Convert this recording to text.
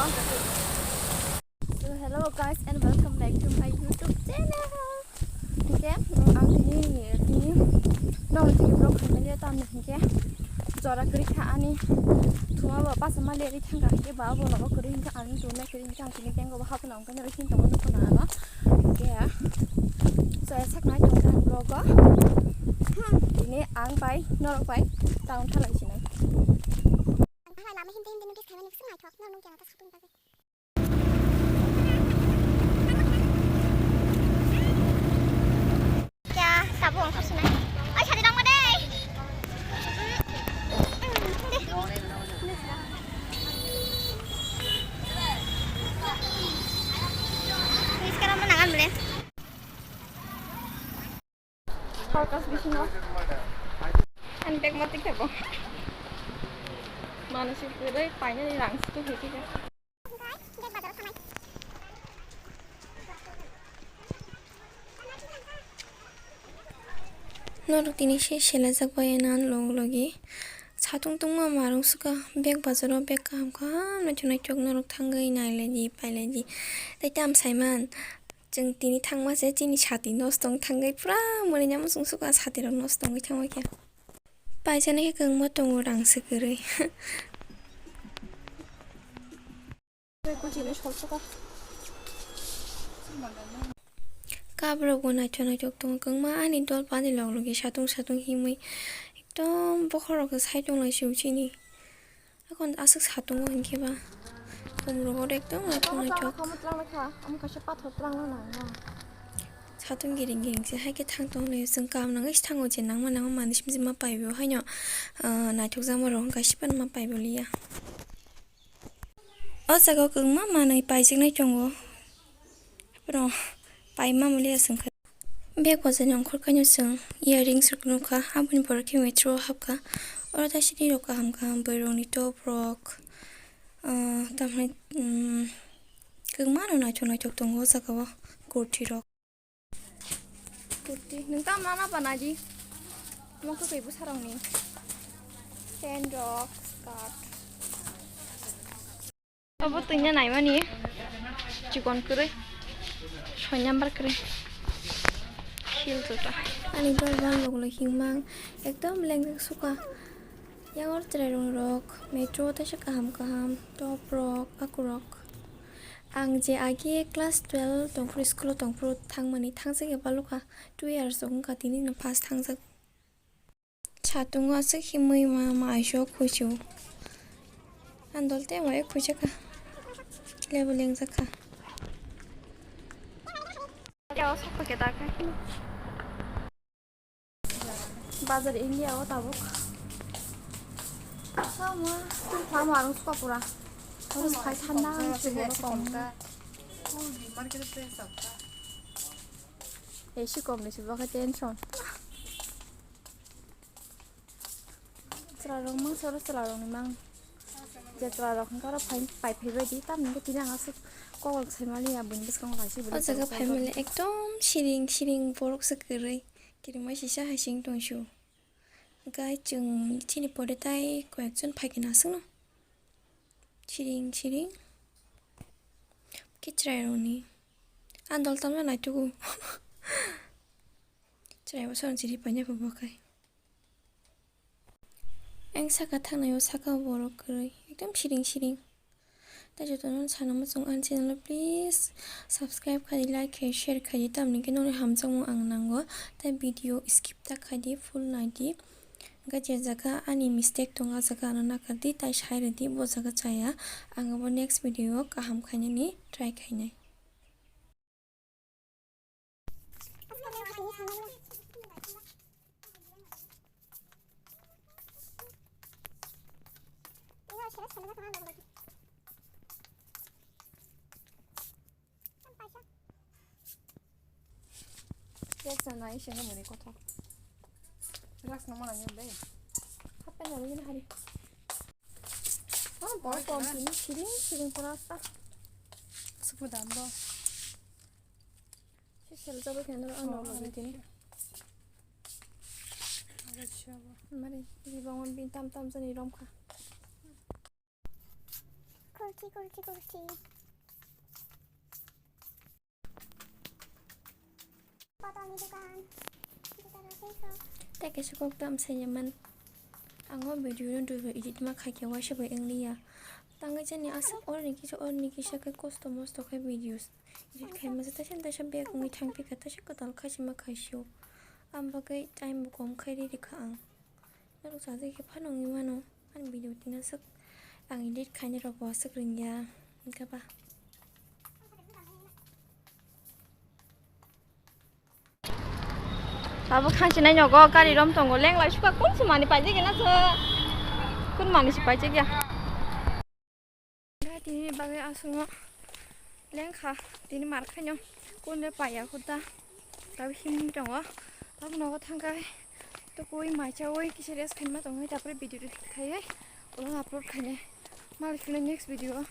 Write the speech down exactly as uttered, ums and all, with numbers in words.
So hello guys and welcome back to my YouTube channel. Hingke ang tini tini no tini vlog khaimani tamni hingke jora kwrwi kha ani thuma ba basa ma leri thangka hingke ba bo nogo kwrwi hingke ani thuma kwrwi hingke ang tini bank o hapna hingke aro hin tongo nukho na ano hingke so sak nai tong tang vlog o tini ang bai norok bai town thalai sinai. Ang hai lama himte himte notice khaimani bwswk naithok, norok nung kena ta satung bagwi. Kya, tabuk ang khorsinai. Oi, sadi langma dei. Please, kana mana kan bole? Forecast bisingo. Ani bag mati kebo. Manasi puroi paina ni rang situ hiti ka. Norok tini se selajak bai nan log logi satung tungma marung suka bag bazaro bag kaham kaham naichuk naichuk norok thangwi nailaidi pailaidi tei tam saiman. Chwng tini thangma se chini sati nosto wng thangwi pura mwnwi namo chwng suka sati rok nosto wngwi thangma khe. Paisa nai khe kwbangma tongo rang se kwrwi. Kabrok bo naithok naithok tongo kwbangma ani dol pani log logi satung satung himwi ekdom bokhorok sai tong lai si chini. Akon aswk satungo hinkhe ba. Khumrogo ekdom naithok naithok. Omo twlang lai kha, omo kaisa pathor twlang lai nang. Satung giring giring se hai khe thang tong lai chwng kam nang thango je nangma nangma manwi simi ma paibo haino, ah, naithok jakma rok wngkha siphano ma paibo liya. O jaga o kwbangma manwi paijak nai tongo. Haphano paima mulia chwng kha. Bag bojani ongkhor kaino chwng earrings rok nukha, aboni borok khe metro o hapkha. Oro taisini rok kaham kaham bwrwi rokni top rok, ah, tamhinai, um, kwbangma no naithok naithok tongo o jaga o kurti rok. Kurti, nwng tamo nana ba naidi? Omo kwkhwi bwsarokni pant rok, skirt. Obo twina naimani chikon kwrwi, soi number kwrwi. Heel juta. Ani dol ban loglo himang ekdom lengjak suka. Yang or chwrai rok metro o teisa kaham kaham top rok akurok. Ang je agi class twelve tongphuru school o tongphuru thangmani thangjak ya balukha two years rok wngkha tini no first thangjak. Satungo aswk himwi ma ma aisok khuisu. Andol te wai khuijak kha. Lebu lengjak kha. Bazar India o tabuk. Sama, sama arung suka pura. Harus khai thanda ang suka kom. Esi kom ni suka tension. Chwla rok mang soro chwla rok ni mang. Je chwla rok hwnkhe aro phai pai phai bai di tamni hwnkhe tini ang aswk kok rok sai mali ya buini bwskango kaisa. O jaga phai mali ekdom siring siring borok se kwrwi. Kirimai sisa hai sing tongsu. Hwnkhe chwng chini pore tai koyekjon phaikhe aswkno. Siring siring. Khe chwrai rokni. Andol tamna naitugo. Chwrai bo soron chiri paina bo bo khai. Ang saka thangnaio saka borok kwrwi. Ekdom siring siring. Tai jotono sana muchung ani channel o please subscribe khai di, like khai, share khai di, tamni hwnkhe nokni hamjakmung ang nango. Tai video skip ta khai di, full nai di. Hwnkhe je jaga ani mistake tongo, ah jaga ano nakar di, tai sai rw di, bo jaga chaya. Ang abo next video o kaham khainani try khainai. Relax no nai, sini muni kothok. Relax no mana ni bai. Hape no ni hari. Oh, bol pom tini siring siring pura ta. Supu dam bo. Si sel jabo kena ro ano lo tini. Mari, di bangun bin tam tam jani rom kha. Chikur chikur chi. Potolni dukan. Juta rw sengkho. Tei kaisa kok tam saiya man. Ang o video no dui bai edit ma khaikhe waisa bai wngliya. Tangwi jani aswk orni kisa orni kisa khe kosto mosto khe videos edit khaima se taisa taisa bag wngwi thangphikha, taisa kwtal khaisima khaisio. Am bagwi time bo kom khai riri kha ang. Norok sajagwi phano wngwi mano. Ani video tini aswk ang edit khainai rok bo aswk rwngya. Hwnkhe ba. Abo khanchi nai nogo gari rom tongo, lenglai suka kun se mani paijak ya na se, kun mani se paijak ya. Tini bagwi aswk no lengkha, tini mar khaino kun de paiya khuda, tabi himwi tongo. Abo nogo thangkha, tukui mai chaui kisa rest khaima tongwi, tapore video khaiwi ulo upload khainai. Malik phino next video.